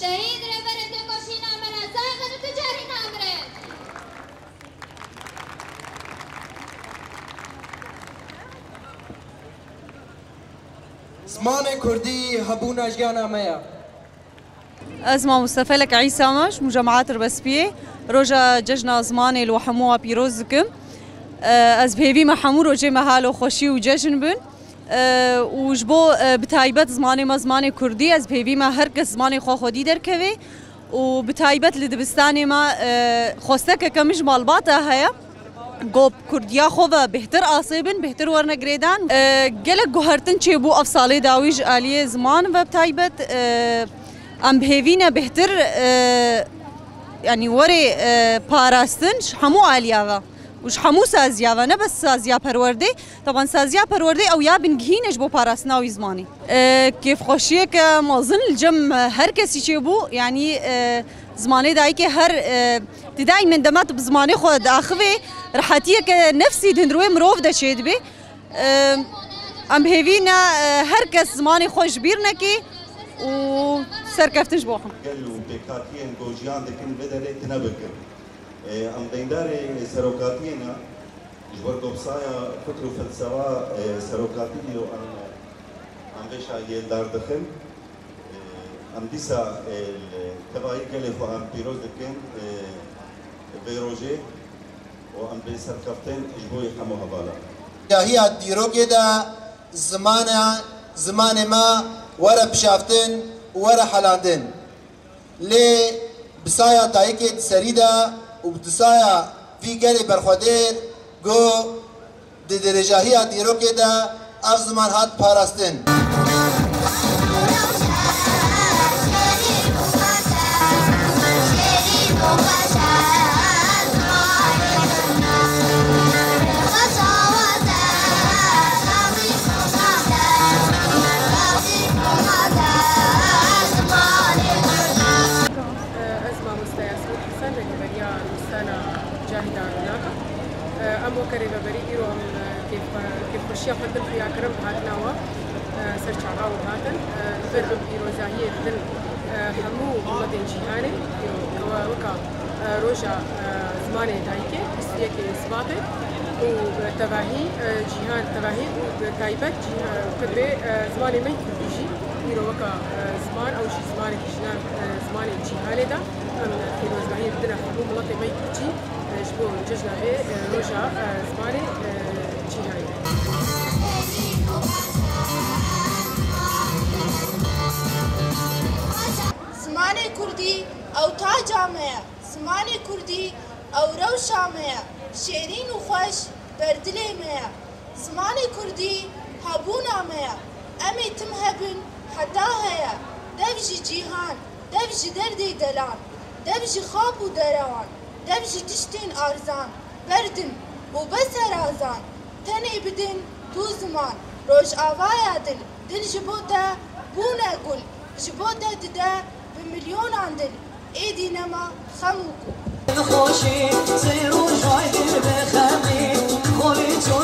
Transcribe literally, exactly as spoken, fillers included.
Şehîd Rêberê Têkoşîna me re, Zayê Xanû Ticarî namire. Zimanê kurdî hebûna jiyana me ye. Ez mamoste Felek Îsa me, ji Mucemaat Ribespiyê. Roja Cejna Zimanê li we hemû wa pîroz dikim. Ez bi hêvî me hemû rojê me halo xweşî û cejn bin. Û ji bo, bi taybet zimanê me, zimanê kurdî, ez bi hêvî me her kes zimanê xwe xwedî derkeve. Û bi taybet li dibistanê me, e, xwestekeke min ji malbata heye. Ku bi kurdiya xwe ve bêhtir asê bin, bêhtir werine girêdan. E, gelek guhertin çêbû ev salê dawî ji aliyê ziman ve bi taybet, e, em bi hêvî ne bêhtir, e, yanî were, e, parastin ji hemû aliya ve û ji hemû saziya ve, ne bes saziya perwerdê. Teban saziya perwerdê ew ya bingehîn e ji bo parastina wî zimanî. E, kêfxweşiyeke mezin li cem her kesî çêbû. Yanî, e, zimanê dayikê her, e, tu daîmen dema tu bi zimanê xwe diaxivê, rehetiyeke nefsî di hundirê mirov de çêdibê. E, em bi hêvî ne, e, her kes zimanê xwe ji bîr neke û serkeftin ji bo hemû. Gel û pêkhatiyên ku jiyan dikin vê derê tune bikin. E, em deyndarê serokatiyê ne. Ji ber ku bi saya fikr û felsefa, e, serokatî îro em, em vê şahiyê li dar dixin. E, em dîsa, e, li tevayî gelê xwe em pîroz dikin, e, vê rojê û em bê serkeftin ji bo hemû hevalan. Yahiya dîrokê de zimane, zimanê me were pişaftin û were helandin. Lê bi saya dayikê di serî de û bi saya vî gelê berxwedêr, ku di dirêjahiya dîrokê de ev ziman hat parastin. Ez mamoste Yasmin Hesen, rêveberiya nivîsana Cahîda Rûnaka. Em weke rêveberî îro em kêf-, kêfxweşiya xwe din xuya kirin bi hatina we ser çava û hatin. Li vir em pîrozahiyê didin hemû miletên cîhanê, îro weka roja zimanê dayikê, bîst û yekê Sibatê û tevahî cîhan, tevahî û bi taybet cîhan, bi zimanê me yê kurdî jî îro weka ziman, ew jî zimanekî ji nav zimanên cîhanê de em pîrozbahiyê didine hemû miletê me yê kurdî ji bo cejna vê roja zimanê cîhanê. Zimanê kurdî ew taca me ye. Zimanê kurdî ew rewşa me ye, şêrîn û xweş ber dilê me ye. Zimanê kurdî hebûna me ye. Em ê tim hebin heta heye. Dev ji cîhan, dev ji derdê delan, dev ji xap û derewan, dev ji tiştên arzan, berdim û beserazan. Tenê bidin tu ziman, rojavaya dil, dil ji bo te bûne gul, ji bo te dide bi milyonan dil, êdî nema xem û ku. Xweşî, seyr û jay dil bi xemî, xolî ço